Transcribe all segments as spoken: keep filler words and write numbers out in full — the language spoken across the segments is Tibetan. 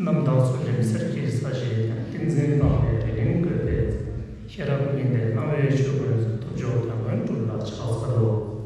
རྣམས་བདག་སོགས་རིང་བསྲེལ་གྱི་ས་གཞི་དང་། ཏིང་འཛིན་སྤངས་པའི་རི་གླིང་བཀོད་པའི་ཚེ། ཤེས་རབ་གཉིས་ལྡན་སྣང་བའི་ཆོས་ཀུན་གཟིགས། ཐོབ་མཆོག་དོན་ཀུན་གྲུབ་ལ་ཕྱག་འཚལ་ལོ།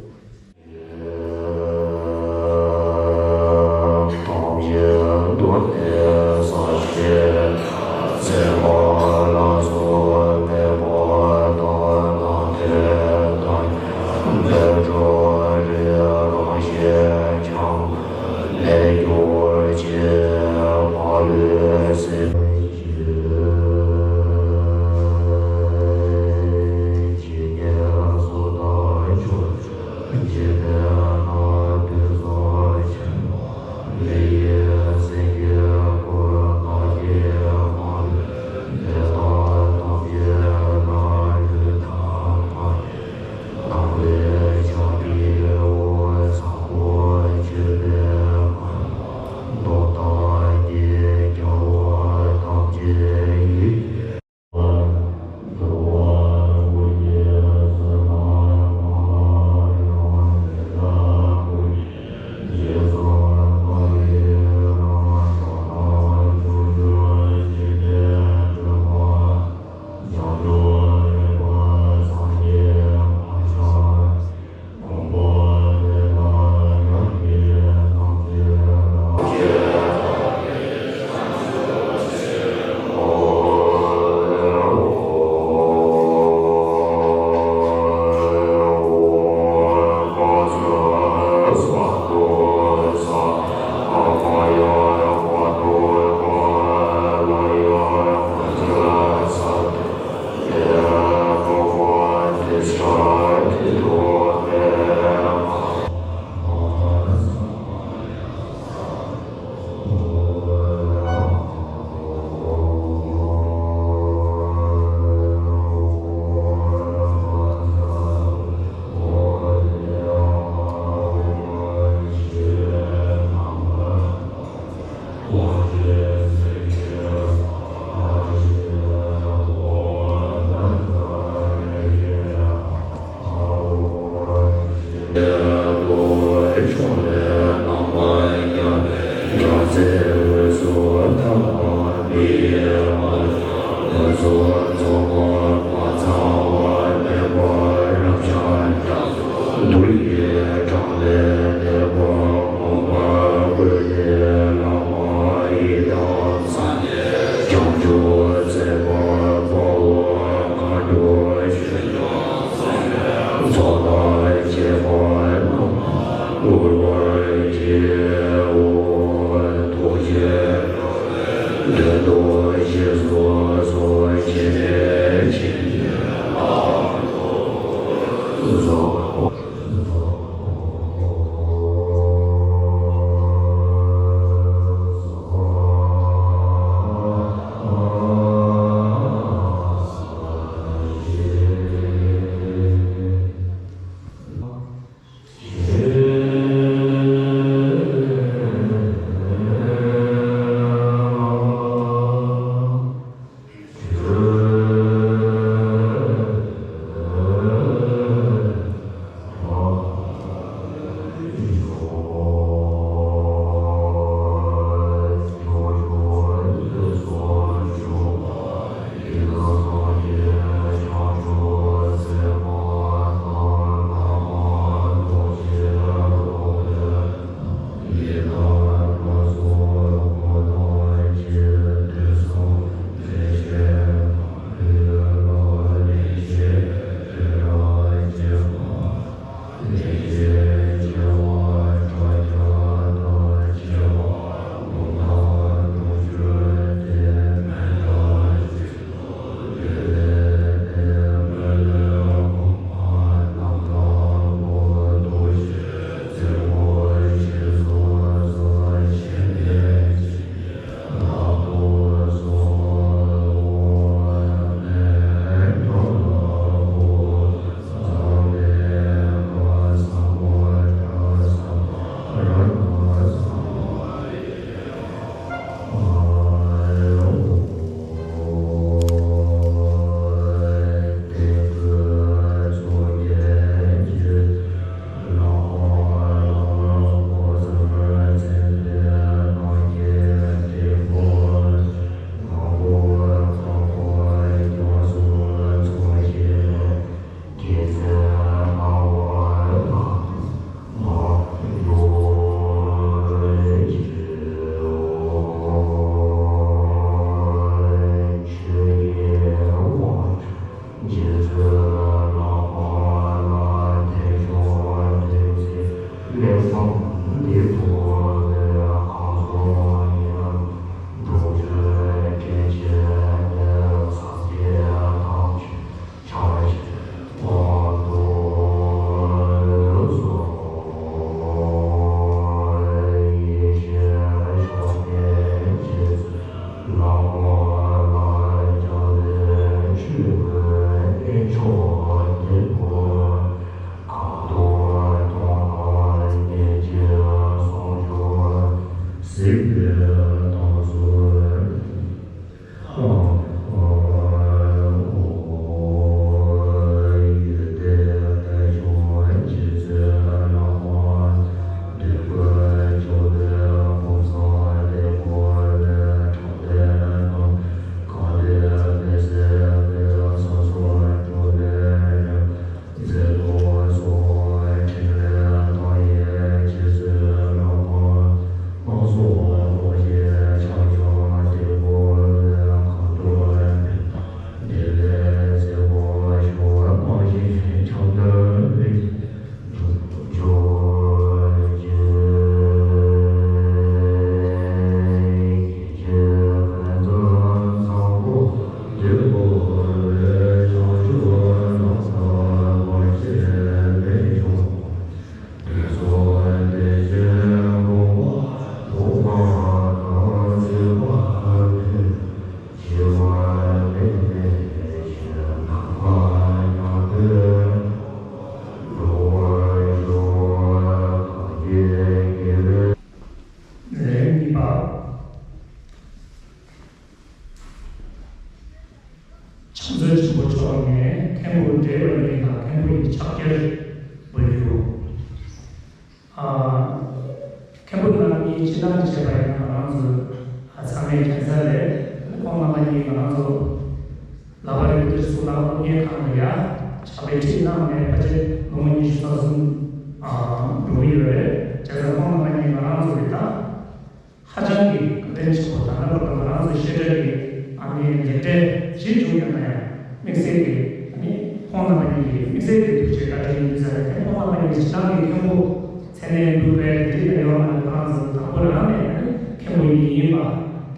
ཕྱག་མཛོད་ཆེན་པོ་མཆོག་ནས་མཁན་པོ་བགྲེས་པ་ཡིན་ལ་མཁན་པོ་ཡི་ཕྱག་འཁྱེར་འབུལ་རྒྱུ། ཨ། མཁན་པོ་རྣམ་གཉིས་སྤྱི་བཏང་བྱས་པ་ཡིན་ན་ང་རང་ཚོ་ཨ་ཚང་མས་མཁྱེན་གསལ་རེད། ཁོང་རྣམ་པ་གཉིས་ང་རང་ཚོ་ལག་པ་རིན་པོ་ཆེ་གཙུག་ལག་སློབ་གཉེར་ཁང་ལ་ཡ་ཕྱག་དཔེ་ཁྲིད་གནང་ནས་ཕལ་ཆེར་ལོ་ངོ་ཉི་ཤུ་རྩ་གསུམ་ཨ་འགྲོ་གི་ཡོད་རེད། བྱས་ཙང་ཁོང་རྣམ་པ་གཉིས་ང་རང་ཚོ་གི་ད། ཧ་ཅང་གི་བཀའ་དྲིན་ཆེན་པོ། ད་ལྟ་བར་དུ་ང་རང་ཚོ་བཤད་གྲྭ་གི་ཨ་ནི་ལས་གྲྭའི་གཞི་བྱུང་ཡོད་ན་ཡང་དམིགས་བསལ་གྱི་ཨ་ནི་ཁོང་རྣམ་པ་གཉིས་ཀྱི་དམིགས་བསལ་གྱི་ཐུགས་རྗེ་བཀའ་དྲིན་ཡིན་ཟེར་ནས། ཁོང་རྣམ་པ་གཉིས་སྤྱི་བཏང་གི་མཁན་པོ་མཚན་གནས་འབུལ་བའི་དེ་འདྲ་ཡང་ཡོད་མ་རེད། ང་རང་ཚོ་དང་པོ་རང་ནས་ཨ་ནི་མཁན་པོ་ཡིན་པ། དགེ་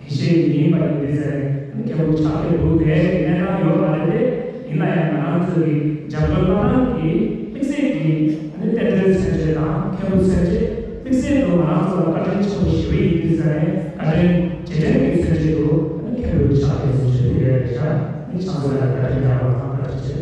བཤེས་ཡིན་པ་ཡིན་དེ་ཟེར་ནས་ཨ་ནི་མཁན་པོ་ཕྱག་དཔེ་འབུལ་བའི་གནས་སྟངས་ཡོད་མ་རེད་དེ། ཡིན་ན་ཡང་ང་རང་ཚོ་གི་འཇམ་མགོན་པ་ཏང་གི་དམིགས་བསལ་གྱི་ཨ་ནི་རྟེན་འབྲེལ་མཚོན་བྱེད་དང་མཁན་པོ་མཚོན་བྱེད་དམིགས་བསལ་དུ་ང་རང་ཚོ་ལ་བཀའ་དྲིན་ཆེན་པོ་ཞེ་པོ་ཡིན་དུས་ཙང་ནས་བཀའ་དྲིན་རྗེས་དྲན་གྱི་མཚོན་བྱེད་དུ་ཨ་ནི་མཁན་པོའི་ཕྱག་དཔེ་ཟེར་བྱེད་དུ་ཡོད་རེད་ཤག་ཨ་ནི་ཕྱག་འཚལ་ལ་བཀའ་དྲིན་བསྐྱངས་པ་དང་བཀའ་དྲིན་ཆེ།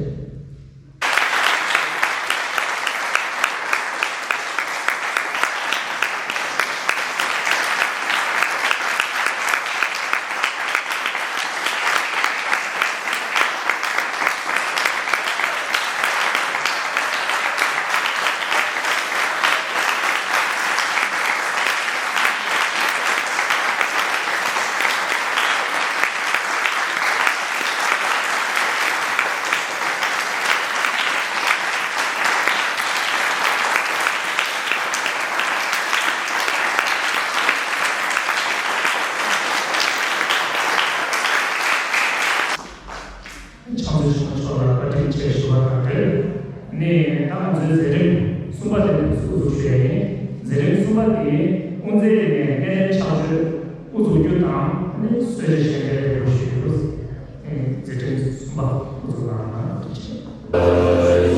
ཕྱག་འཚལ་ཆེན་པོ་མཆོག་ལ་བཀའ་དྲིན་ཆེ་ཞུ་བ་དང་འབྲེལ། ནས་ད་ང་ཚོའི་མཛད་རིམ་གསུམ་པ་དེ་དབུ་འཛུགས་ཞུ་ཡ་ཡིན། མཛད་རིམ་གསུམ་པ་དེ་དབུ་མཛད་ནས་སྣེ་ལེན་ཕྱག་མཆོད་དབུ་འཛུགས་རྒྱུ་དང་ནི་གསོལ་ཇ་བཞེས་མཛད་དེ་རུ་ཞུ་རྒྱུ། མཛད་རིམ་གསུམ་པ་དབུ་འཛུགས་གནང་བ་དང་འབྲེལ།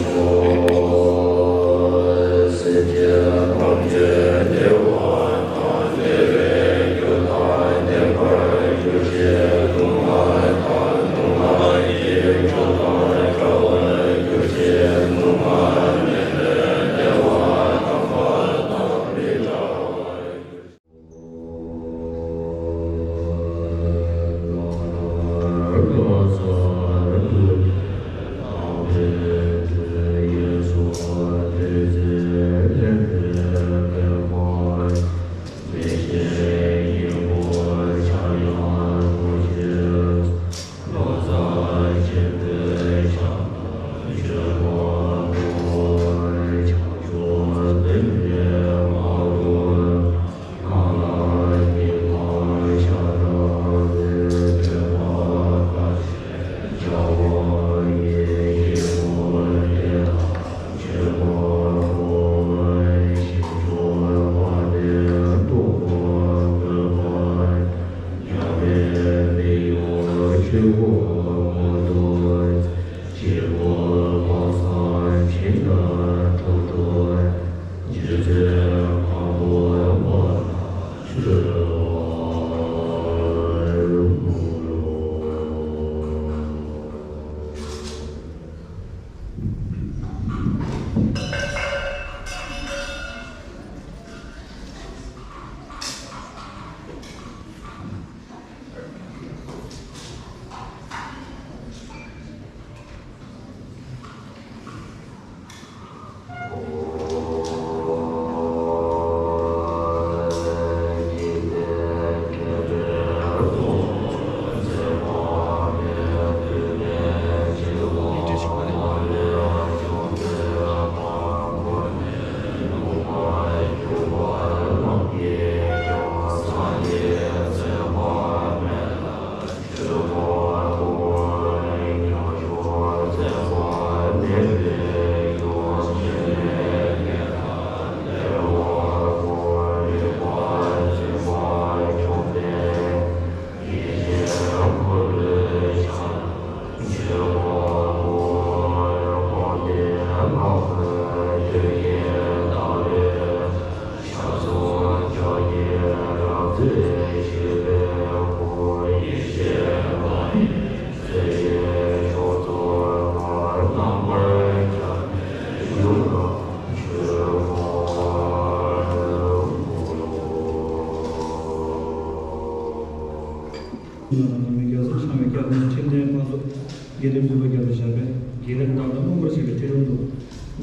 དགེ་འདུན་པ་བརྒྱ་དང་ཞབས་པད་བརྒྱད་ལས་བདག་དང་སློབ་དཀར་ཞེས་པའི་ཁྲིད་རུམ་དུ།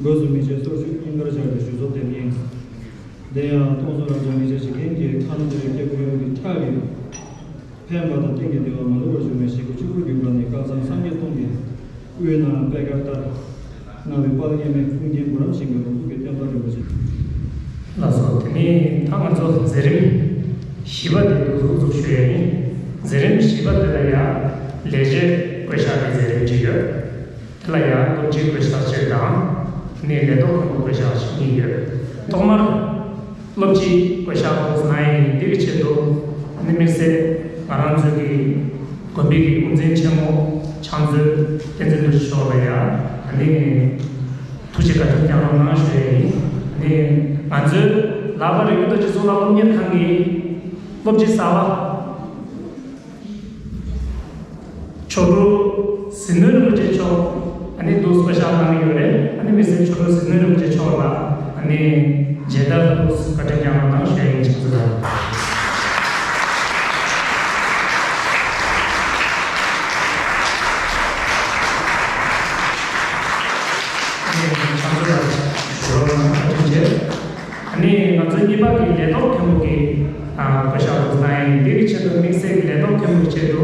སྒོས་སུ་མི་ཆེན་སོར་ཆུད་སྙིང་གར་བཞག་པའི་ཞུ་ཚོགས་དེབ་ཡིན། དེ་ཡང་སྟོང་གསུམ་རབ་འབྱམས་མི་ཆེན་ཞིག་གིན་གྱི་ཁམས་འདིར་སྐྱེ་དགུའི་ཡུམ་གྱི་ཁྲག་གིས། ཕན་པ་དང་གཏན་གྱི་བདེ་བ་མ་ལུས་པར་འབྱུང་བའི་ཞིང་ཁམས་གཅིག་པུར་གྱུར་པ་ནི་སྐལ་བཟང་སངས་རྒྱས་སྟོང་གི་དབུས་ན་པད་དཀར་ལྟར་མངའ་བའི་དཔལ་མཉམ་མེད་ཀུན་མཁྱེན་གུ་རམ་ཞིང་གི་ལོངས་སྐུ་གི་བསྟན་པ་རིན་པོ་ཆེ། ལགས་སོ། དེ་ནས་ད་ང་ཚོ་མཛད་རིམ་བཞི་པ་དེ་འདུག་འཛུགས་ཞུ་ཡ་ཡིན། མཛད་རིམ་བཞི་པ་དེ་ལ་ཡང་ལས་བྱེད་བསྐོ་བཞག་གི་མཛད་རིམ་གཅིག་ཡོད། དེ་ལ་ཡང་སློབ་སྤྱི་བསྐོ་བཞག་གཅིག་དང་། ནས་ལས་ཐོག་ཁང་པ་བསྐོ་བཞག་གཉིས་ཡོད། ཐོག་མར་སློབ་སྤྱི་བསྐོ་བཞག་ཐོག་ན་ཡིན་འདི་གི་ཆེད་དུ་ནི་དམིགས་བསལ་ང་རང་ཚོའི་གི་དགོན་པའི་གི་དབུ་འཛིན་ཆེན་མོ་ཕྱག་མཛོད་བསྟན་འཛིན་རྡོ་རྗེ་མཆོག་ལ་ཡང་ནི་ཐུགས་རྗེ་བཀའ་དྲིན་བསྐྱངས་རོགས་གནང་ཞུ་ཡ་ཡིན། ནི་ང་ཚོའི་ལག་པ་རིག་པའི་རྡོ་རྗེ་གཙུག་ལག་སློབ་གཉེར་ཁང་གི་སློབ་སྤྱི་གསར་པ། མཆོག་སྤྲུལ་ཟིལ་གནོན་རིན་པོ་ཆེ་མཆོག་ཨ་ནི་འདུག་བསྐོ་བཞག་གནང་གི་ཡོད་རེད། ཨ་ནི་དམིགས་བསལ་མཆོག་སྤྲུལ་ཟིལ་གནོན་རིན་པོ་ཆེ་མཆོག་ལ་ཨ་ནི་མཇལ་དར་འདུག་བཀའ་དྲིན་བསྐྱངས་རོགས་གནང་ཞུ་ཡ་ཡིན། ཆེད་དུ་ཨ་ནི་ཕྱག་མཛོད་ལ་ཞུ་རོགས་གནང་། བཀའ་དྲིན་ཆེ། ཨ་ནི་ང་ཚོ་གཉིས་པ་གི་ལས་ཐོག་མཁན་པོ་གི་ཨ་བསྐོ་བཞག་འདུག་གནང་ཡིན། འདི་གི་ཆེད་དུ་དམིགས་བསལ་གྱི་ལས་ཐོག་མཁན་པོ་གི་ཆེད་དུ་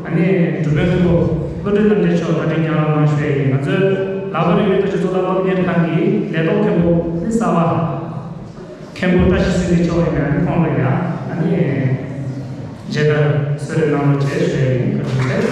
ཨ་ནི་འབྲུག་པའི་མཁན་པོ་བློ་གྲོས་རྣམ་རྒྱལ་མཆོག་བཀའ་དྲིན་བསྐྱངས་རོགས་གནང་ཞུ་ཡ་ཡིན། ང་ཚོའི་ལག་པ་རིག་པའི་རྡོ་རྗེ་གཙུག་ལག་སློབ་གཉེར་ཁང་གི་ལས་ཐོག་མཁན་པོ་ནི་གསར་པ་མཁན་པོ་བཀྲ་ཤིས་ཚེ་རིང་མཆོག་ཡིན་པས། ཨ་ནི་ཁོང་ལ་ཡ་ཨ་ནི་མཇལ་དར་གསོལ་རས་གནང་རོགས་བྱེད་ཞུ་ཡ་ཡིན། བཀའ་དྲིན་ཆེ།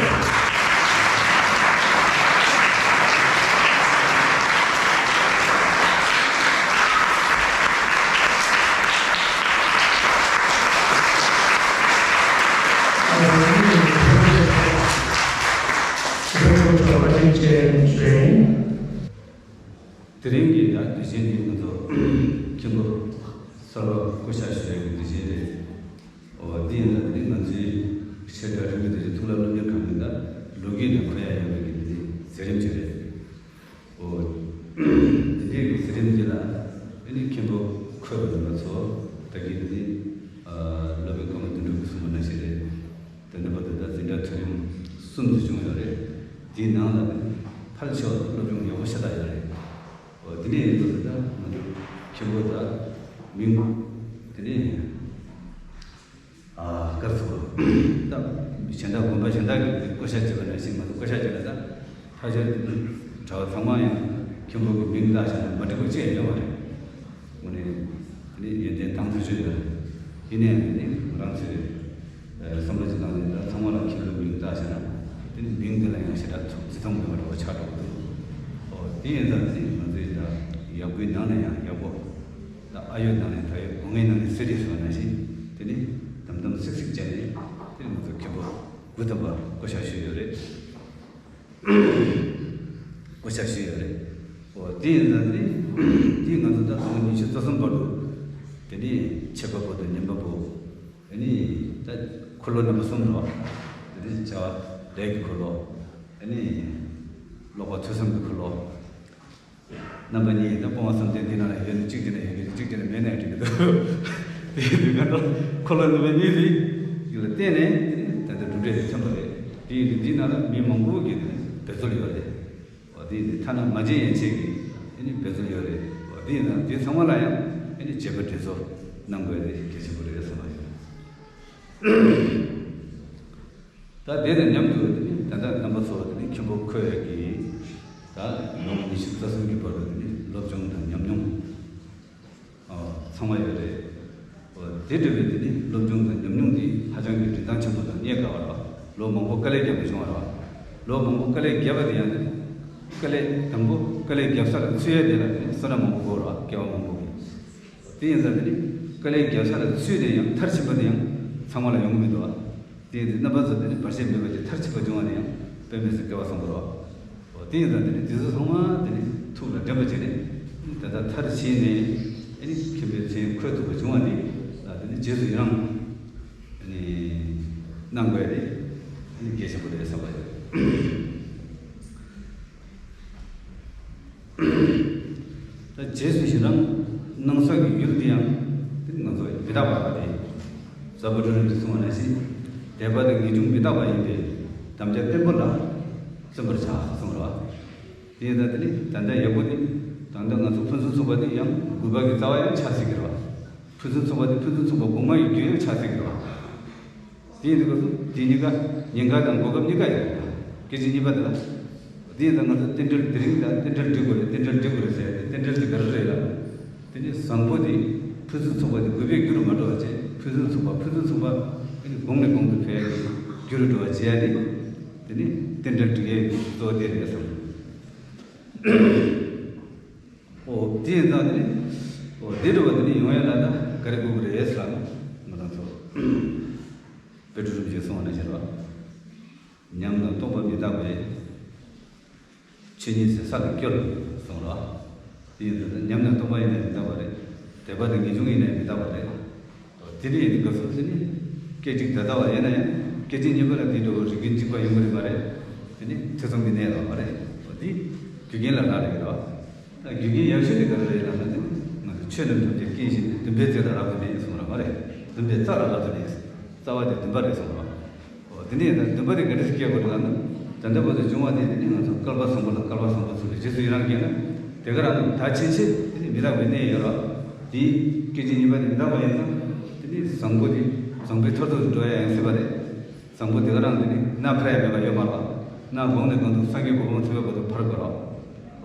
དེ་རིང་གི་ཡང་དུས་ཆེན་འདི་ང་ཚོ་མཁན་པོ་གསར་པ་བསྐོ་བཞག་ཞུ་ཡག་གི་དུས་ཆེན་རེད། འོ་འདི་ཡིན་ན་དེ་རིང་ང་ཚོའི་ཆེས་གྲ་སྒྲིག་གི་དུས་ཆེན་ཐུགས་ལ་བློ་འགྱུར་གང་ཡིན་ད་ལོ་རྒྱུས་ནས་འཁོད་ཡག་ཡོད་པའི་གི་འདི་མཛད་རིམ་ཅིག་རེད། འོ། འདི་འདྲའི་གཟི་རིམ་འདི་ལ་ཨ་ནི་མཁན་པོ་འཁོད་པ་ཡིན་པ་ཚོ་ད་གིན་འདི་ནི་སློབ་དཔོན་ཀརྨ་དོན་གྲུབ་ཀྱིས་གསུངས་པ་ནང་བཞིན་རེད། དེ་འདྲ་བར་དུ་ད་འཛིན་གྲྭ་མཐོ་རིམ་གསུམ་དུ་བྱུང་ཡོད་རེད། དེའི་ནང་ལ་ནི་ཕལ་ཆེ་བ་སློབ་སྦྱོང་ཡག་པོ་ཤ་སྟག་ཡོད་རེད། འོ་དེ་ནས་ཡིན་ཙང་ད་ང་ཚོ་མཁན་པོ་ད་མིང་དེ་ནས། ཨ་སྐབས་སུ་ད་གཞན་དག་དགོན་པ་གཞན་དག་གི་བསྐོ་བཞག་བྱས་པ་ནང་བཞིན་ང་ཚོ་བསྐོ་བཞག་བྱས་ན་ད་ཕལ་ཆེར་གྲྭ་པ་ཚང་མ་ཡང་མཁན་པོ་གི་མིང་བཏགས་བྱས་ན་མ་འགྲིག་པ་ཅི་ཡང་ཡོད་མ་རེད། དངོས་གནས་དེ་ནི་ཡོན་ཏན་དང་ཐག་ཆོད་ཡོད་རེད། ཡིན་ནའང་དེ་ནི་ང་རང་ཚོའི་བསམ་བློ་ཅིག་བཏང་ནས་ད་ཚང་མ་ལ་མཁན་པོའི་མིང་བཏགས་བྱས་ན་དེ་ནི་མིང་དེ་ལ་ཡང་ཞེ་དྲག་ཐུགས་བརྩི་མཐོང་མེད་པ་འདྲ་བོ་ཆགས་འགྲོ་གི་འདུག་འོ་དེ་ཡིན་ཙང་དེ་ནི་ང་ཚོའི་ད་ཡག་པོའི་ནང་ནས་ཡང་ཡག་པོ། ད་ཨ་ཡོད་ནང་ནས་ད་ཡོད་སྒོ་ངའི་ནང་ནས་གསེར་རིས་སོང་ནང་བཞིན་དེ་ནི་དམ་དམ་སིག་སིག་བྱས་ནས་དེ་ང་ཚོ་མཁན་པོ་དགུ་ཐམ་པ་བསྐོ་བཞག་ཞུས་ཡོད་རེད། བསྐོ་བཞག་ཞུས་ཡོད་རེད། འོ་དེ་ཡིན་ཙང་དེ་དེ་ང་ཚོ་ད་ལོ་ངོ་ཉི་ཤུ་རྩ་གསུམ་བར་དུ་དེ་ནི་ཆེ་བ་པོ་དང་ཉམས་པ་པོ་དེ་ནི་ད་འཁོར་ལོ་རྣམ་པ་གསུམ་རེད་བ། དེ་ནི་བྱ་བ་ལས་ཀྱི་འཁོར་ལོ་དེ་ནི་ཀློག་པ་ཐོས་བསམ་གྱི་འཁོར་ལོ། རྣམ་པ་གཉིས་ཡིན་ན་སྤོང་བ་བསམ་གཏན་འདི་ནང་ལ་ཡོད་ན་གཅིག་བྱས་ན་ཡོད་ཀྱི་རེད། གཅིག་བྱས་ན་མེད་ན་འགྲིག་གི་འདུག་དེ་ཡིན་དུས་ང་ཚོ་འཁོར་ལོ་རྣམ་པ་གཉིས་དེ་ཡིན་ལ་བརྟེན་ནས་ད་ལྟ་གྲུབ་འབྲས་དེ་ཐོན་པ་རེད། དེ་ཡིན་དུས་འདི་ནང་ལ་མི་མང་པོ་གིས་འབད་རྩོལ་ཡོད་རེད། འོ་དེ་ཡིན་དུས་ཐ་ན་མ་བྱན་ཡན་ཆད་ཀྱིས་ཨ་ནི་འབད་རྩོལ་ཡོད་རེད། འོ་དེ་ཡིན་ཙང་དེ་ཚང་མ་ལ་ཡང་ཨ་ནི་བྱས་པ་འབད་རྩོལ་གནང་དགོས་དེ་གལ་ཆེན་པོ་རེད་བསམ་པ་ཡོད། ད་དེ་དང་མཉམ་དུ་དེ་ནི་ད་ལྟ་རྣམ་པ་ཚོ་དེ་ནི་མཁན་པོ་འཁོད་ཡག་གི་ད་ལོ་ངོ་ཉི་ཤུ་རྩ་གསུམ་གྱི་བར་དུ་དེ་ནི་སློབ་སྦྱོང་དང་ཉམས་མྱོང་ཨ་ཚང་མ་ཡོད་རེད། འོ་དེ་འདྲ་བའི་དེ་ནི་སློབ་སྦྱོང་དང་ཉམས་མྱོང་འདི་ཧ་ཅང་གི་རིན་ཐང་ཆེན་པོ་དང་རྙེད་དཀའ་བ་རེད། ལོ་མང་པོ་དཀའ་ལས་བརྒྱབ་པ་བྱུང་བ་རེད། ལོ་མང་པོ་དཀའ་ལས་བརྒྱབ་པ་དེ་ཡང་དེ་ནི་དཀའ་ལས་དང་པོ་དཀའ་ལས་བརྒྱབ་ས་ལ་ཚུད་ཡག་དེ་ལ་དེ་ནི་བསོད་ནམས་མང་པོ་དགོས་རེད། སྐྱེ་བ་མང་པོ་གི། དེ་ཡིན་ཙང་དེ་ནི་དཀའ་ལས་བརྒྱབ་ས་ལ་ཚུད་ནས་ཡང་མཐར་ཕྱིན་པ་དེ་ཡང་ཚང་མ་ལ་ཡོང་གི་མི་འདུག་ཨ། དེ་ཡིན་དུས་རྣམ་པ་ཚོ་དེ་ནི་བར་ཆད་མེད་པ་ཅིག་མཐར་ཕྱིན་པ་འབྱུང་བ་དེ་ཡང་དཔེ་མི་སྲིད་སྐལ་བ་བཟང་པོ་རེད། འོ་དེ་ཡིན་ཙང་དེ་ནི་དེ་ཚོ་ཚང་མ་དེ་ནི་ཐུགས་ལ་དྲན་པ་བྱས་ནས་ད་ལྟ་མཐར་ཕྱིན་ནས་ཨ་ནི་མཁན་པོའི་མཚན་འཁོད་ཐུབ་པ་བྱུང་བ་དེ་ལ་དེ་ནི་རྗེས་སུ་ཡི་རང་ཨ་ནི་གནང་དགོས་དེ་ཨ་ནི་གལ་ཆེན་པོ་རེད་བསམ་པ་ཡོད། ད་རྗེས་སུ་ཡི་རང་གནང་ས་གི་ཡུལ་དེ་ཡང་དེ་ང་ཚོ་མི་རྟག་པ་རེད། ཟབ་པ་སྤྲུལ་རིན་པོ་ཆེས་གསུངས་པ་ནང་བཞིན་དད་པ་དང་ངེས་འབྱུང་མི་རྟག་པ་ཡིན་པས་དམ་བཅའ་བརྟན་པོ་ལ་ བརྩོན་པར་བྱ་གསུངས་རོ། དེ་ཡིན་ད་དེ་ནི་ད་ལྟ་ཡག་པོ་དེ། ད་ལྟ་ང་ཚོ་ཕུན་སུམ་ཚོགས་པ་དེ་ཡང་དགོས་པ་གི་རྩ་བ་ཡང་ཆགས་སྲིད་ཀྱི་རེད་བ། ཕུན་སུམ་ཚོགས་པ་དེ་ཕུན་སུམ་ཚོགས་པ་གོང་མ་ཡི་རྒྱུ་ཡང་ཆགས་སྲིད་ཀྱི་རེད་བ། དེ་ཡིན་དུས་སྐབས་སུ་དེ་གཉིས་ཀ་ཉེན་ཁ་དང་གོ་སྐབས་གཉིས་ཀ་ཡོད་རེད། སྐད་ཅིག་གཉིས་པ་དེ་ལ། དེ་ཡིན་ད་ང་ཚོ་རྟེན་འབྲེལ་དེ་རིང་ད་རྟེན་འབྲེལ་སྒྲིག་དགོས་རེད། རྟེན་འབྲེལ་སྒྲིག་དགོས་རེད་ཟེར་ཏེ་རྟེན་འབྲེལ་དེ་ག་རེ་རེད་ལབ་ན། དེ་ནི་བཟང་པོ་དེ་ཕུན་སུམ་ཚོགས་པ་དེ་གུས་པའི་རྒྱུ་རུ་མ་འགྲོ་བ་བྱས། ཕུན་སུམ་ཚོགས་པ་ཕུན་སུམ་ཚོགས་པ་དེ་ནི་གོང་ནས་གོང་དུ་འཕེལ་བའི་རྒྱུ་རུ་འགྲོ་བ་བྱས་ཏེ། དེ་ནི་རྟེན་འབྲེལ་སྒྲིག་ཡས་གཙོ་བོ་དེ་རེད་བསམ། ཨོ་དེ་ཡིན་ཙང་དེ་ནི། ཨོ་དེ་འགྲོ་བ་དེ་ནི་ཡོང་ཡ་ལ་ད་ག་རེ་དགོས་ཀྱི་རེད་ཟེར་ལ་ང་རང་ཚོ་དཔེ་སྤྲོ་རིན་པོ་ཆེས་གསུངས་པ་ནང་བཞིན་རེད་བ། ཉམས་དང་སྟོང་པ་མི་རྟག་པའི། ཆོས་ཉིད་ཟད་ས་ལ་སྐྱོལ་གསུངས་རོ། དེ་ཡིན་ཙང་ཉམས་དང་སྟོང་པ་ཡིན་ན་མི་རྟག་པ་རེད། དད་པ་དང་ངེས་འབྱུང་ཡིན་ན་མི་རྟག་པ་རེད། དེ་འདྲ་ཡིན་དུས་སྐབས་སུ་དེ་ནི་སྐད་ཅིག་ད་ལྟ་བ་ཡིན་ན་ཡང་སྐད་ཅིག་གཉིས་པ་ལ་དེ་འདྲ་བོ་རིགས་རྒྱུན་གཅིག་པ་ཡོང་གི་རེད་མ་རེད། དེ་ནི་ཐེ་ཚོམ་གྱི་གནས་ཡོད་མ་རེད། འོ་དེ་རྒྱུ་རྐྱེན་ལ་རག་ལས་ཀྱི་རེད་བ། ད་རྒྱུ་རྐྱེན་ཡག་ཤོས་དེ་ག་རེ་རེད་ལབ་ན་དེ་ནི་ང་ཚོ་ཆོས་རྣམས་ཐམས་ཅད་རྐྱེན་བཞིན་ཏེ། འདུན་པའི་རྩེ་ལ་རབ་ཏུ་གནས་གསུངས་ར་མ་རེད། འདུན་པའི་རྩ་ལ་རབ་ཏུ་གནས། རྩ་བ་དེ་འདུན་པ་རེད་གསུངས་ར། འོ་དེ་ནས་ད་འདུན་པ་དེ་ག་འདྲ་ཞིག་སྐྱེ་དགོས་རེད་ལབ་ན། ད་ལྟ་བར་དུ་བྱུང་བ་དེ་དེ་ནི་ང་ཚོ་བསྐལ་པ་བཟང་པོ་ལ་བསྐལ་པ་བཟང་པོ་ཚུལ་ལ་རྗེས་སུ་ཡི་རང་སྐྱེས་ན། དེ་ག་རང་ད་ཕྱིན་ཆད་དེ་ནི་མི་རྟག་པའི་གནས་ཡོད་ར། དེའི་སྐད་ཅིག་གཉིས་པ་དེ་མི་རྟག་པ་ཡིན་ཙང་དེ་ནི་བཟང་པོ་དེ་བཟང་པོའི་མཐར་ཐུག་ཏུ་འགྲོ་ཡ་ཡང་སྲིད་པ་རེད། བཟང་པོ་དེ་ག་རང་དེ་ནི་ན་ཕར་ཡ་མེད་པ་ཡོད་མ་རེད། ན་གོང་ནས་གོང་དུ་སངས་རྒྱས་གོ་འཕང་ཚུགས་པའི་བར་དུ་ཕར་དགོས་ར།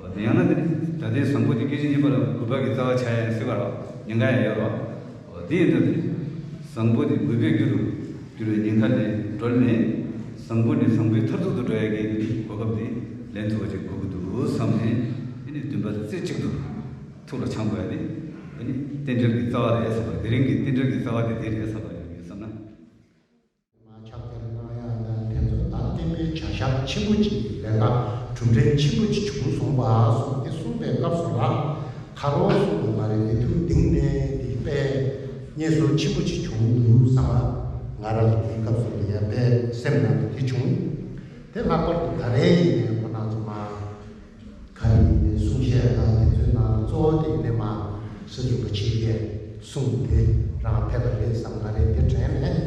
འོ་དེ་ཡང་ན་དེ་ནི་ད་ལྟའི་བཟང་པོ་དེ་སྐད་ཅིག་གཉིས་པ་ལ་གུས་པ་གི་རྩ་བ་ཆགས་ཡ་སྲིད་པ་ར། ཉེན་ཁ་ཡང་ཡོད་ར། འོ་དེ་ཡིན་ད་དེ་ནི་བཟང་པོ་དེ་གུས་པའི་རྒྱུ་རུ་འགྱུར་བའི་ཉེན་ཁ་ལས་སྒྲོལ་ནས། བཟང་པོ་ནི་བཟང་པོའི་མཐར་ཐུག་ཏུ་འགྲོ་ཡ་གི་གོ་སྐབས་དེ་ལེན་ཐུབ་པ་ཅིག་དགོས་ཀྱི་འདུག་བསམ་ནས། དེ་ནི་འདུན་པ་རྩེ་གཅིག་ཏུ་ཐུགས་ལ་འཆང་དགོས་ཡ་དེ། དེ་ནི་རྟེན་འབྲེལ་གྱི་རྩ་བ་རེད་བསམ་པ། དེ་རིང་གི་རྟེན་འབྲེལ་གྱི་རྩ་བ་དེ་དེ་རེད་བསམ་པ་ཡོད་བསམ་ན། མ་ཕྱག་འཚལ་གནང་ཡ་དང་དེ་ཚོ་ད་བསྟན་པའི་བྱ་བཞག་ཆེན་པོ་གཅིག་གི་ལས་ཀ་གྲུབ་འབྲས་ཆེན་པོ་གཅིག་བྱུང་སོང་བ་གསུངས་ཏེ་གསུངས་པའི་སྐབས་སུ་ལ། ཁ་རོག་གསུངས་པ་མ་རེད། དེ་ཐུགས་གཏིང་ནས་དེ་དཔེ་སྙན་སེང་ཆེན་པོ་གཅིག་བྱུང་འདུག་བསམ་པ། ང་རང་ལ་དེའི་སྐབས་སུ་ལ་ཡ་དཔེ་སེམས་ནང་དུ་དེ་བྱུང་། དེ་ལྷག་པར་དུ་ད་རེས་ཡིན་ནའི་ཁོ་རང་ཚོ་མ། ག་རེ་ཡིན་ནའི་གསུང་བཤད་དང་དེ་ཚོའི་ནང་གཙོ་བོ་དེ་ཡིན་ནའི་མ་སྲིད་རིན་པོ་ཆེ་གིས་གསུངས་དེ་རང་ཕེབས་པ་རེད་བསམ། ང་རེ་དེ་དྲན་ནས་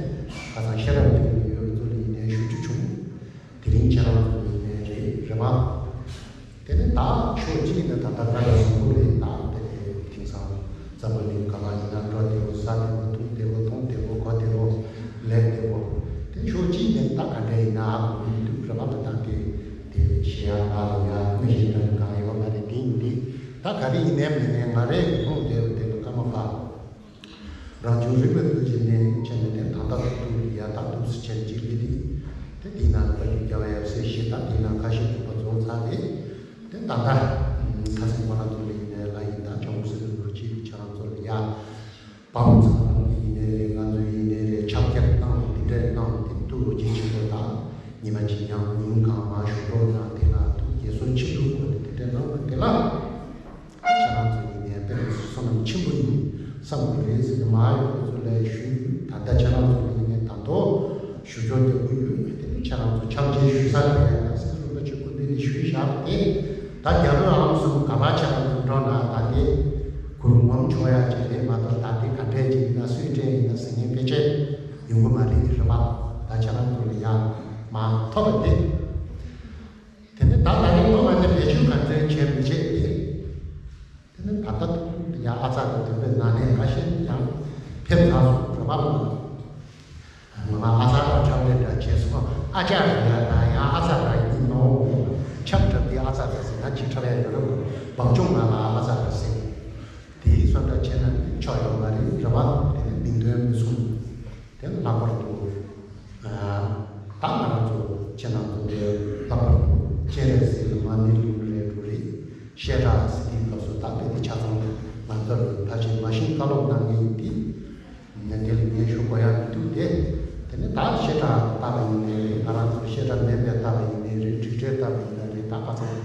ཁ་སང་ཤེས་རབ་སྟེང་དུ་ཡོད་པ་ཚོ་ལ་ཡིན་ནའི་ཞུ་རྒྱུ་བྱུང་། དེ་རིང་ཁྱེད་རང་ཚོ་ལ་ཡིན་ནའི་རེད་རེད་མ། དེ་ནས་ད་ཕྱོགས་གཅིག་ནས་ད་ལྟ་ང་རང་བཟང་པོ་རེད། ད་དེ་ནས་དེང་སང་འཛམ་བུ་གླིང་ག་པར་ཡིན་ན་འགྲོ་བདེ་བོ། ཟ་བདེ་བོ། འཐུང་བདེ་བོ། འཐུང་བདེ་བོ། གོ་བདེ་བོ། ལས་བདེ་བོ། དེ་ཕྱོགས་གཅིག་ནས་ད་ག་འདྲ་ཡིན་ན་ཨ་གོ་གི་འདུག་རེད་པ། ད་དེ་དེ་བཤད་ཡ་ང་ལ་ཡ་མི་གཞན་འདྲ་གང་ཡོད་མ་རེད། དེ་ཡིན་དེ་ད་ག་རེ་ཡིན་ནའི་མིན་ནའི་ང་རའི་གི་མཐོང་བདེ་བོ་དེ་ལ་ཀརྨ་པ་རང་བྱུང་རིག་པའི་བློ་ཅན་ནས་བྱས་ནས་དེ་ད་ལྟ་ཐུག་ཐུག་ཡ་ད་འདུག་སེ་བྱས་ནས་ཅིག་ལི་དེ་དེ་དེའི་ནང་ལ་ཕ་རྒྱུད་རྒྱལ་བ་ཡབ་སྲས་བཞི་དང་དེའི་ནང་ཁ་ཤས་འདུག་པ་རྫོགས་ཚར་རེད། དེ་ད་ལྟ་ཁ་སང་ཁོ་རང་ཚོ་ལ་ཡིན་ནའི་ལ་ཡིན་ད་ཇོ་མོ་སྲིད་པའི་ལོ་རྒྱུས་ཁྱེད་རང་ཚོ་ལ་ཡ། བ་སྤུ་ཚང་ནང་གི་ཡིན་ནའི་རེད། ང་ཚོ་ཡིན་ནའི་རེད། ཆབ་ཁྱབ་གནང་དེ་འདྲས་གནང་དེ་ཐུགས་རྗེ་ཆེན་པོ་དང་ཉི་མ་གཅིག་ཡང་ཉིན་གང་མང་བཞུགས་རོགས་གནང་། དེ་ལ་ཐུགས་དགྱེས་གསོ་ཆེན་པོ་དགོས་ནས་དེ་འདྲས་གནང་བ་དེ་ལ་ཁྱེད་རང་ཚོ་ཡིན་ནའི་དཔེ་མི་སྲིད་བསོད་ནམས་ཆེན་པོ་ཡིན་བསམ་གྱི་རེད་ཟེར་ནས་མ་ཡོང་ཁོ་ཚོ་ལ་ཞུས་ཡོད། ད་ལྟ་ཁྱེད་རང་ཚོ་ལ་ཡིན་ནའི་ད་དུང་ཞུ་སྐྱོར་རྒྱག་གི་ཡོད། དེ་ནི་ཁྱེད་རང་ཚོ་ཕྱག་མཇལ་ཞུ་ས་དེ་ཡང་སྲིད་ཟུར་པ་ཆེ་སྐུ་མདུན་ནས་ཞུས་བཞག་པ་དེ། ད་རྒྱ་བོད་ཨམ་གསུམ་ག་པར་ཁྱེད་རང་ཚོ་འགྲོ་ན་ད་དེ་གུར་ངོམ་ཆོག་ཡ་ཅིག་རེད་མ་གཏོགས། ད་དེ་ག་འདྲས་ཅིག་ཡིན་ན་སུས་སྤྲད་ཡིན་ན་ཟེར་མཁན་ཕལ་ཆེར་ཡོང་གི་མ་རེད། དེ་རེད་པ། ད་ཁྱེད་རང་ཚོ་ལ་ཡ་མ་ཐོབ་པ་དེ། དེ་ནས་ད་ད་རེས་ཐོབ་པ་དེ་བེད་སྤྱོད་ག་འདྲས་བྱས་མི་བྱེད་དེ། དེ་ནི་ད་ལྟ་ཡང་ཨ་ཙག་གི་འདུན་པའི་ནང་ནས་ཁ་ཤས་ཡང་ཕེབས་ཚར་སོང་རེད་པ། ང་ཨ་ཙག་ར་འཁྲབ་ལས་འདྲ་བྱས་སོང་། ཨ་ཅག་རེད་ཡ། ད་ཡང་ཨ་ཙག་ར་ཡིན་ནོ། འཁྲབ་འཁྲབ་དེ་ཨ་ཙག་ར་ཟེར་ན་ཅིག་འཁྲབ་ཡ་ཡོད་རེད་པ། བང་ཆུང་ང་ལ་ཨ་ཙག་ར་ཟེར། དེའི་བཟོ་འདྲ་བྱས་ན་ནི་ཆོག་ཡོད་མ་རེད་རེད་པ། དེ་ནི་མིང་དོན་མི་མཚུངས། དེ་ལྷག་པར་དུ། ད་ང་རང་ཚོ་ཁྱེད་རང་ཚོ་ལས་ལྷག་པར་དུ་སྤྱན་རས་གཟིགས་ལ་མ་ཎི་ལུང་རེད་འགྲོ་རེད། བཤད་གྲྭ་ཟེར་དུས་སྐབས་སུ་ད་དཔེ་དེ་ཆ་ཚང་ང་ཚོར་ཕལ་ཆེར་མ་ཤེས་བཀའ་སློབ་གནང་མཁན་ཡིན་དུས། ངས་དེ་ལ་ངས་ཞུ་དགོས་ཡ་མི་འདུག་སྟེ། དེ་ནི་ད་བཤད་གྲྭ་ལྟ་བུ་ཡིན་ནའི་རེད། ང་རང་ཚོ་བཤད་གྲྭ་མིན་པའི་ལྟ་བུ་ཡིན་ནའི་རེད། སྒྲིག་གྲལ་ལྟ་བུ་ཡིན་ན་རེད། ད་ག་ཚོད།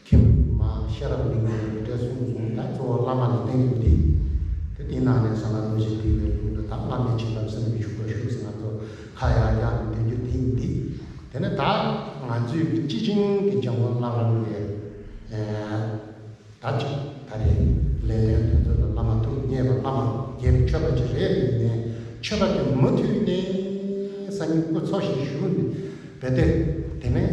མཁན་མ་ཤེས་རབ་གླིང་པའི་ལུང་འདྲེན་གསུངས་སོང་། ད་གཙོ་བོ་བླ་མ་ལ་བརྟེན་དགོས་འདི། དེ་དེའི་ནང་ནས་ཟ་མ་ལུགས་ཤིག་འདི་བའི་ལུགས་ལ་ད་བླ་མའི་བྱིན་རླབས་སེམས་ཀྱི་ཞུགས་པ་ཞུགས་ཟེར་ང་ཚོ་ཁ་ཡར་བཀྱག་ནས་བསྟན་རྒྱུ་དེ་ཡིན་འདི། དེ་ནས་ད་ང་ཚོའི་སྤྱི་བྱིངས་ཀྱི་འཇམ་མགོན་བླ་བྲང་གི་ད་ཅིག་ད་རེས་ལས་དོན་དེ་ཚོ་ལ་བླ་མ་ཐུགས་མཉེས་པ་བླ་མ་རྒན་ཆོས་པ་ཅིག་རེད། ཡིན་ནའི་ཆོས་པ་དེ་མུ་མཐུད་ནས་སང་ཉིན་སྐུ་འཚོ་ཞིང་བཞུགས་ནས་བེ་ཏེ་དེ་ནས།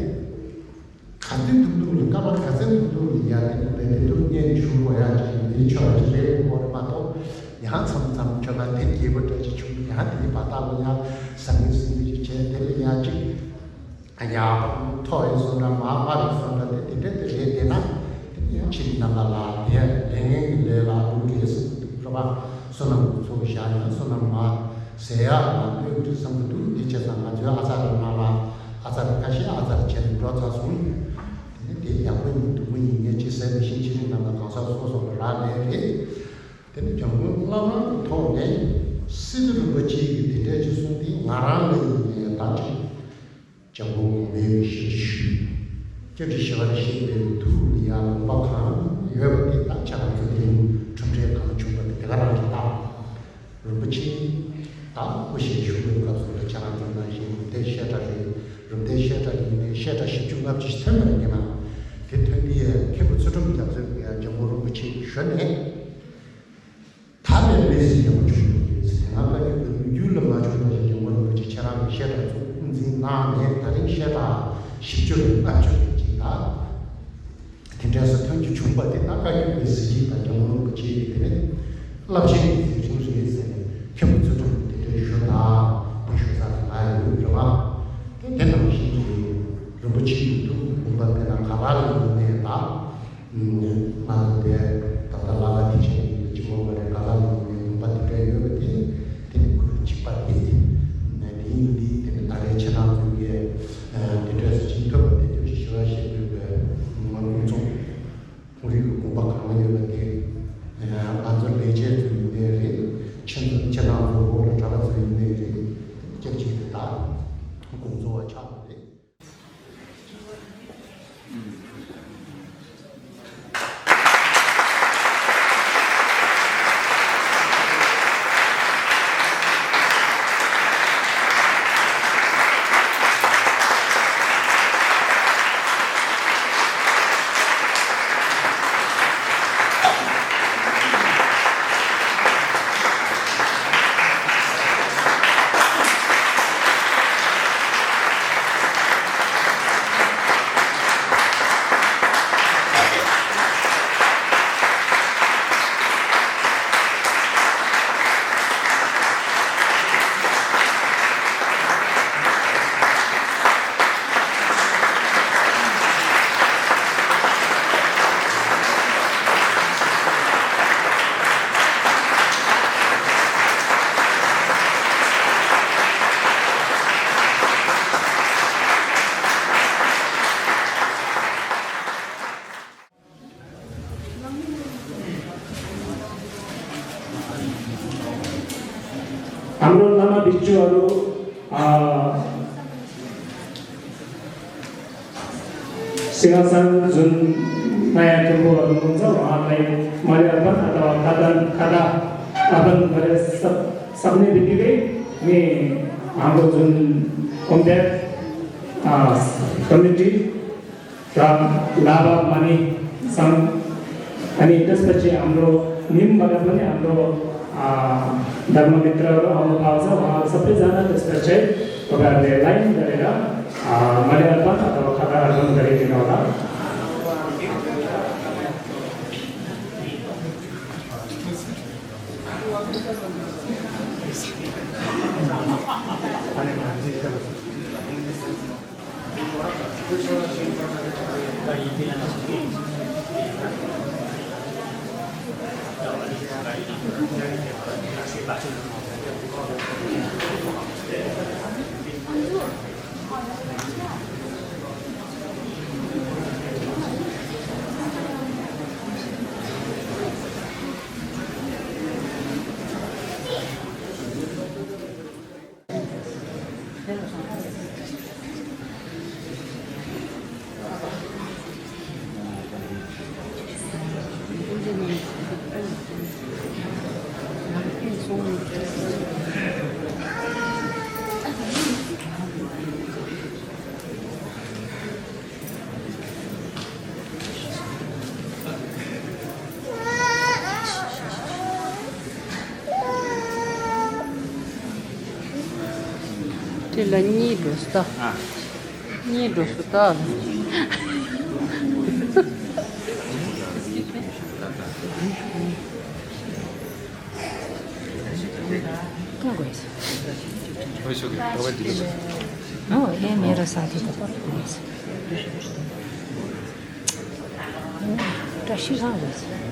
ཚེ་ཐུབ་ཐུབ་ལ་སྐར་མ་ག་ཚོད་ཐུབ་ཐུབ་ལ་ཡ་དེ་ནི་བས་དེ་ཐུབ་བརྙན་ཞུ་དགོས་ཡ་ཅིག་འདིའི་ཆོས་ལ་ཅིག་རེད་དགོས་རེད་མ་གཏོགས། ཡང་མཚམས་མཚམས་ཁྱོད་ལ་དེ་རྒྱས་པོ་འདྲ་ཅིག་བྱུང་ཡང་དེའི་བར་ཐག་ལ་ཡང་ཟང་ངེ་ཟིང་ངེ་ཅིག་བྱས་དེ་ལ་ཡང་ཅིག་ཡག་པོ་མཐོ་བའི་བཟོ་འདྲ་མ་དམའ་བའི་བཟོ་འདྲ་དེ་དེ་འདྲ་དེ་རེད། དེ་ན་དེ་ནི་ཡང་ཕྱིར་རྣམ་པ་ལ་དེ་ལས་ངན་གྱི་ལས་ལ་འགྲོ་དགོས་ཟེར་གྱི་འདུག་རེད་པ། བསོད་ནམས་ཀྱི་ཚོགས་བཞག་ཡང་བསོད་ནམས་མ་ཟད་ཡག་ལ་གནོད་ཀྱི་བསམ་གྱི་འདུག་དེ་བྱས་ཙང་ང་ཚོའི་ཨ་ཙར་ནང་ལ་ཨ་ཙར་ཁ་ཤས་ཨ་ཙར་བྱས་ནས་འགྲོ་ཚར་སོང་། དེ་ནི་དེ་ཡག་པོ་ཡིན་སྡུག་པོ་ཡིན་ངས་ཅི་ཟེར་མི་ཤེས། ཕྱིར་རྣམ་པ་གང་ཟག་སོ་སོ་ལ་རག་ལས་རེད། དེ་ནི་སྐྱབས་མགོན་བླ་མ་གི་ཐོག་ནས་སི་ཏུ་རིན་པོ་ཆེ་གིས་དེ་འདྲ་ཅིག་གསུངས་ཏེ་ང་རང་ལ་ཡིན་ནའི་ད་ཅིག་འཇམ་མགོན་གོང་མའི་ཞལ་ཞུས། སྐྱབས་རྗེ་ཞི་བར་གཤེགས་པའི་ཐུགས་ལ་ཡང་དགོངས་པ་གང་ཡོད་པ་དེ་དག་ཆ་ལ་ཚུལ་དེ་གྲུབ་འབྲས་གང་བྱུང་བ་དེ་དེ་ག་རང་རེད་ད། རིན་པོ་ཆེ་དང་སྐུ་ཞབས་ཞུ་བའི་སྐབས་སུ་ལ་ཆ་ལ་ཚུལ་ནང་བཞིན་རིམ་བསྟན་བཤད་གྲྭ་རེད། རིམ་བསྟན་བཤད་གྲྭ་ཡིན་ནའི་བཤད་གྲྭ་བཞི་བཅུ་ལྔ་བཅུ་ཞིག་ཐོན་པ་རེད། ཡིན་ན་དེ་ཐོན་དུས་མཁན་པོ་ཚུལ་ཁྲིམས་རྒྱ་མཚོས་ཀྱིས་ཡང་འཇམ་མགོན་རིན་པོ་ཆེ་ཞུས་ནས། ད་ལྟའི་གནས་ཚུལ་ཡག་པོ་བྱུང་ཡོད་ཟེར། དེ་སྔ་བཀའ་བརྒྱུད་པའི་ལོ་རྒྱུས་ལ་མ་བྱུང་བ་ཞིག་འཇམ་མགོན་རིན་པོ་ཆེ་ཁྱེད་རང་གིས་བཤད་གྲྭ་ཚོ་དབུ་འཛིན་གནང་ནས་ད་རིང་བཤད་གྲྭ་བཞི་བཅུ་རེ་ལྔ་བཅུ་རེ་ཅིག་དང་། དེ་འདྲ་སོགས་ཐོན་རྒྱུ་བྱུང་བ་དེ་ད་བཀའ་བརྒྱུད་པའི་གཟི་བརྗིད་དང་འཇམ་མགོན་རིན་པོ་ཆེའི་དེ་ནས་རླབས་ཆེན་གྱི་མཛད་རིམ་རེད་ཟེར་ནས་མཁན་པོ་ཚུལ་ཁྲིམས་དེ་འདྲའི་ཞུ་དང་དེ་ཞུ་ས་ལ་ཡོད་རེད་བ། དེ་དེ་ནང་བཞིན་གྱི་རིན་པོ་ཆེའི་ཐུགས་དགོངས་པ་དཔེར་ན་ག་པར་ལ་ཡོད་ནའི་ད། ང་ཚོ་དེ་ད་ལྟ་ལ་ལ་དེ་བྱས་ཡིན་གཅིག་མོ་མ་རེད། ག་ལ་ལ་ཡིན་ནའི་དགོངས་པ་དེ་འདྲ་ཡོད་པ་དེ་དེ་ནི་ཁུར་གཅིག་པ་རེད། དེ་ཡིན་དུས་དེ་ནི་ད་རེས་ཁྱེད་རང་ཚོའི་གི་དེ་འདྲ་སེ་ཅིག་ཐོབ་པ་དེ་སྐྱབས་རྗེ་ཞི་བར་གཤེགས་པའི་དགོངས་པ་ཁུངས་ཚོགས་ཁོང་རིགས་ཀྱི་དགོངས་པ་གང་ཡོད་པ་དེ་ང་ཚོ་ལས་བྱེད་ཚོ་ཡིན་ནའི་རེད། ཁྱེད་ཚོ་ཁྱེད་རང་ཚོ་འོག་ལ་གྲྭ་པ་ཚོ་ཡིན་ནའི་རེད། སྐྱབས་རྗེ་དེ་དག་དགོངས་རྫོགས་པ་ཆགས་པ་རེད། हाम्रो लामा भिक्षुहरू, अ, सिंहासन जुन नयाँ थुम्बुहरू हुनुहुन्छ, उहाँहरूलाई मैले अर्पण अथवा खादा, खादा अर्पण गरे सक-, सक्ने बित्तिकै नि हाम्रो जुन ओम्ट्याक, अ, कमिटी र लाभा मानिसङ अनि त्यसपछि हाम्रो निमबाट पनि हाम्रो, अ, धर्ममित्रहरू आउनु भएको छ। उहाँहरू सबैजना त्यसपछि तपाईँहरूले लाइन गरेर, अ, मैले अर्पण अथवा खादा अर्पण गरिदिनु होला। དེ་ལ་གཉིས་འགྲོ་སོང་ད། ཨ། གཉིས་འགྲོ་སོང་ད། དགོས། ཨོ་ཤོག་གི་གྲོགས་པོ་འདི་ལ། ཨོ་ཨེ་མེ་ར་ས་དེ་ད་པར་དགོས། བཀྲ་ཤིས་རང་རེད།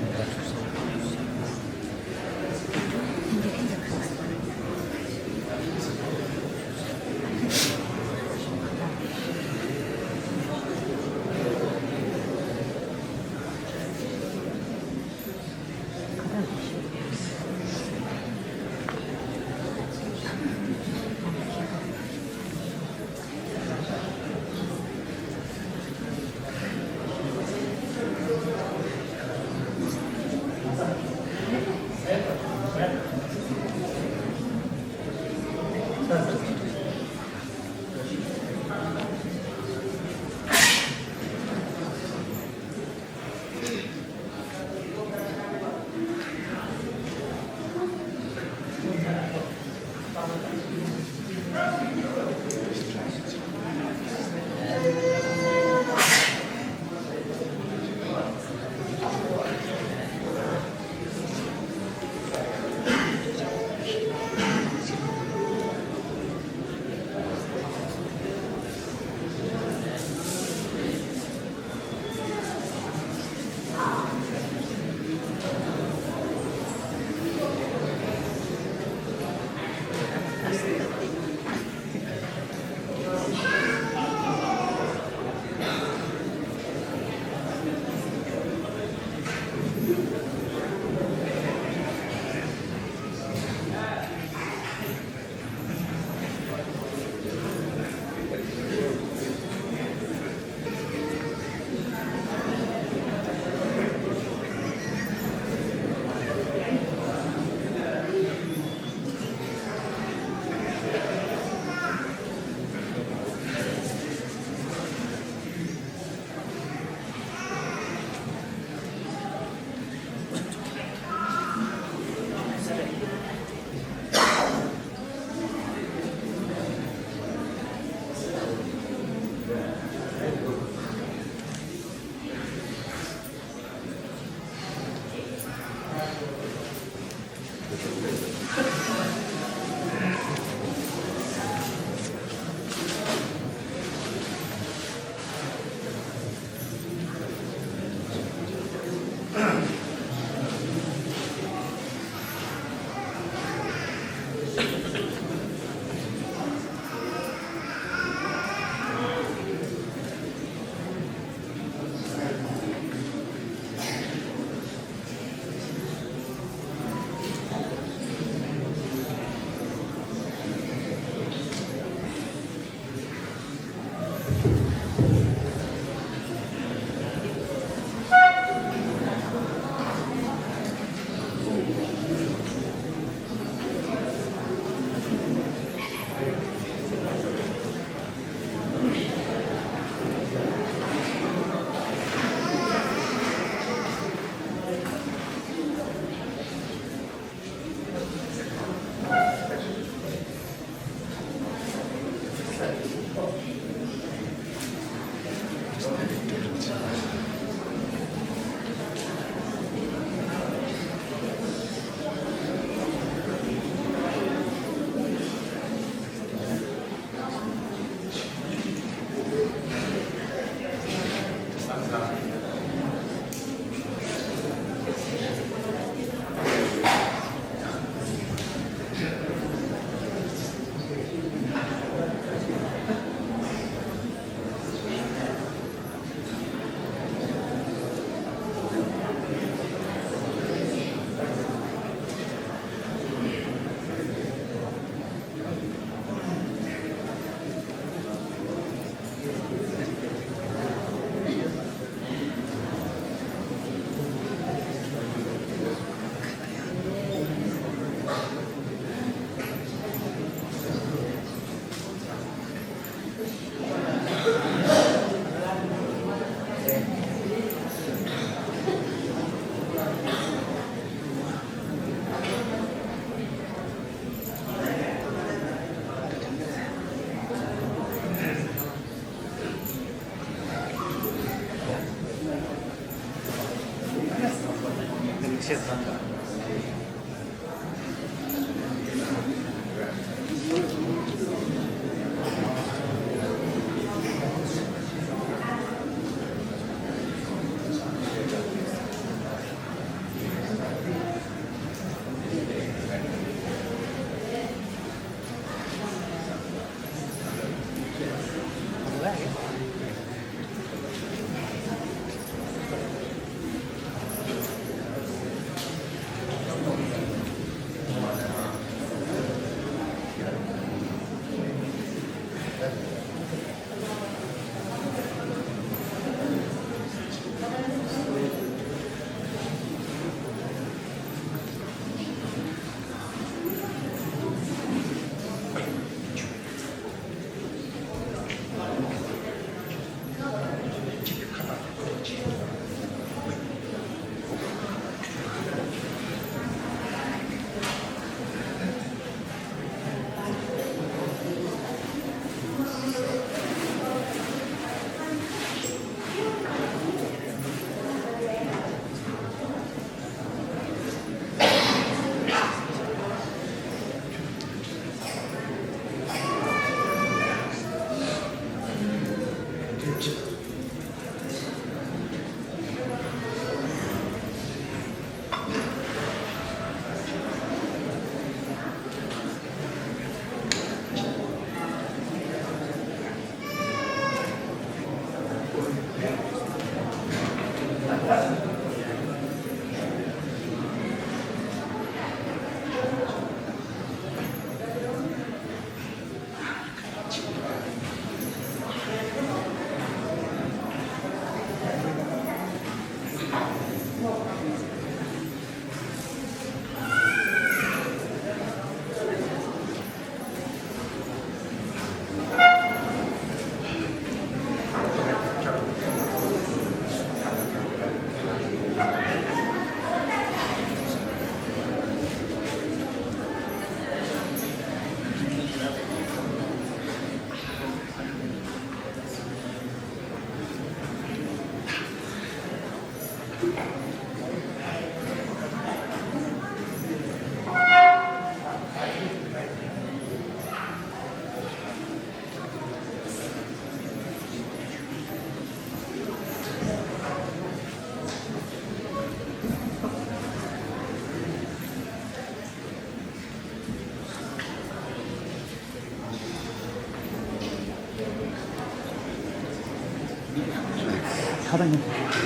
ང་ཚོ་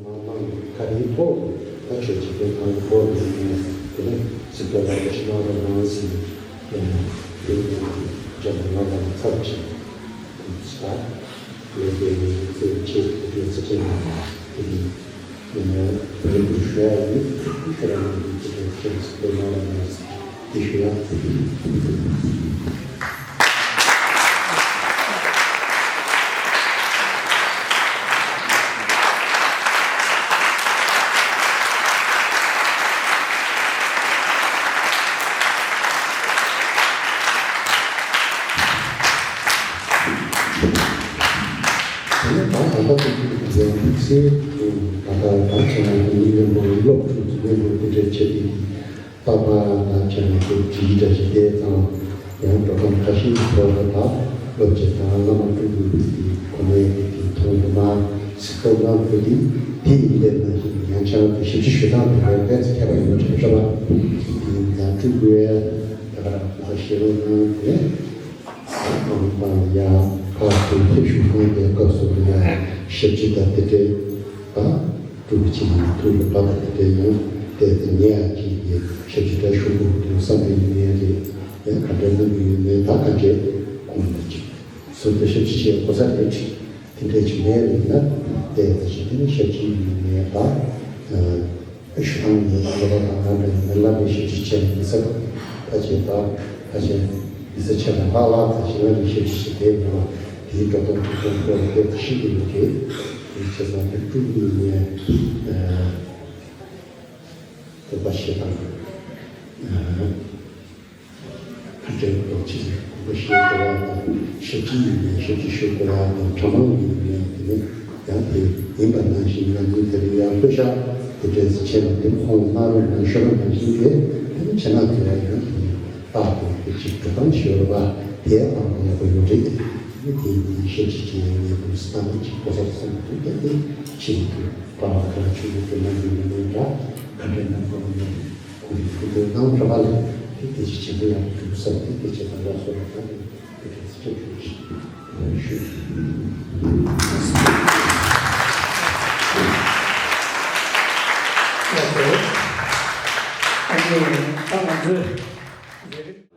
མང་མང་གི་ག་རེའི་ཐོག་ད་ཆོས་བྱེད་མཁན་ཚང་གི་ཐོག་ནས་ནས་དེ་ནས་སྲིད་སྐྱོང་ལ་ཕྱི་ནང་ལ་ནང་སྲིད་ཡོད་ནས་དེ་ནས་འཇམ་དབྱངས་ལ་ཚབ་བྱས་ས་ཡོད་པའི་ཚེ་ཆེད་དུ་དེ་ཚེ་ཆེན་ལ་དེ་ནས་དེ་ནས་བོད་དུ་ཞུ་ཡ་ཡིན། ཁྱེད་རང་གི་ཚེ་ཆེན་ཚེ་སྐྱོང་ལ་ནང་སྲིད། དེ་ཞུ་ཡ། དེ་ནས་ད་ད་ལྟ་དུས་ཚོད་ཀྱི་འཛིན་ཚེ་ད་ལྟ་ད་བྱས་ན་དེ་ཉིན་རིང་པོ་སློབ་ཕྲུག་ཚོ་སློབ་ཕྲུག་དེ་འདྲ་བྱེད་དེ། རྟག་པར་ན་བྱས་ནས་དེ་བྲིས་འདྲ་ཞིག་བལྟས་ཙང་ཡང་འགྲོ་སྟངས་ཁ་ཤས་ཀྱི་ཐོག་ལ་ད་སློབ་སྤྱི་དང་བླ་མ་སྤྲུལ་སྐུ་གི་གོ་གནས་ཀྱི་དེ་མཐོང་རྒྱུ་མ་སྲིད་སྐྱོང་གནང་དགོས་དེ་དེ་ཡིན་པའི་ནང་བཞིན་ཡང་ཆ་དེ་ཞིབ་ཕྲ་ཞུ་སྟངས་དེ་ལ་ཏོག་ཙམ་ཁྱད་པར་ཡོད་པ་རེད་པ། དེ་ཡིན་ཙང་སྤྲུལ་སྐུ་ཡང་ད་ག་རང་ལ་ཤེས་རོགས་གནང་དེ། ཨང་པང་ཡ་ཕར་ཚུར་ཕེབས་བཞུགས་གནང་པའི་སྐབས་སུ་ཡ་ཞབས་ཕྱི་དང་དེ་འདྲའི་ད་སྤྲུལ་སྐུ་ཆེན་མོ་ཐུགས་ལ་བབས་པ་དེ་འདྲའི་ཡང་བལྟས་ཏེ་ངས་ཡང་ཅིག་གི་ཞབས་ཕྱི་འདྲ་ཞུ་དགོས་འདུག་བསམ་པའི་ཡིན་ནའི་རེད། ཡང་ག་འདྲ་གནང་གི་ཡོད་མེད་ད་ག་འདྲའི་ཁོང་ལ་ཅིག་ཟུར་དུ་ཞབས་ཕྱི་བྱེད་དགོས་ས་རེད། དེ་འདྲའི་ཅིག་མེད་རེད་ན་བལྟས་ཏེ་ཞིག་དེ་ནི་ཞབས་ཕྱི་ཡིན་ནའི་ད། ཞུ་སྟངས་ནི་ལོ་ལ་དང་ང་འདྲ་ཡིན་ན་བླ་མའི་ཞབས་ཕྱི་བྱས་ནས་མི་ཚེ་ཕལ་ཆེར་དག་ཕལ་ཆེར་མི་ཚེ་ཆེ་བ་ལྷག་ལྷག་ཙམ་ཞིག་བླ་མའི་ཞབས་ཕྱི་ཞིག་བསྡད་ཡོད་པ་དེའི་འགྲོ་སྟངས་ཀྱི་དོན་སྐོར་ལ་དེ་ཞིག་ཡོད་རེད། དེ་བྱས་ཙང་དེ་སྤྲུལ་སྐུ་ཡིན་ནའི་དད་པ་བྱེད་སྟངས། ཕར་འདྲེན་གཏོང་ཆེད་དགོངས་པ་བཞེས་དགོས་ཡ་དང་ཞབས་ཕྱི་ཡིན་ནའི་ཞབས་ཕྱི་ཞུ་དགོས་ཡ་དང་གྲྭ་མང་ཡིན་ནའི་དེ་ནས་ཡང་དེ་ཡིན་པ་ནང་བཞིན་ང་ཚོའི་དེ་རིང་ཡང་ལྷོད་ཤག་དེ་འདྲས་བྱས་ན་དེ་ཁོང་གནང་རོགས་གནང་ཞུ་བ་ནང་བཞིན་དེ་དེ་ནས་བྱེད་ན་དེ་ཡང་ཡང་དེ་རྟག་ཏུ་དེ་ཅིག་འགྲོ་སྟངས་ཞུ་བ་དེ་ཡང་ཡག་པོ་ཡོད་རེད། དེ་ནས་དེ་ཡིན་ཞབས་ཕྱི་བྱེད་ཡ་ངས་དུས་སུ་ད་ནི་ཅིག་གོ་ས་སོང་དུས་དེ་དེ་ཕྱིན་དུས་པ་བ་ག་ཆུ་བོ་དེ་ན་ཡོད་མེད་འདྲ་ག་འདྲས་ན་དགོས་མེད། ཁོང་གིས་ཐུགས་འདོད་གནང་གྲོགས་པ་ལས་དེ་དེ་ཅི་བྱེད་པ་ཡང་གྲུབ་ས་དེ་དེ་བྱེད་པ་ལ་སོགས་པ་དང་དེ་དེ་ཅི་བྱེད་ཞུ། ཨ་ནི་ད་ང་ཚོས།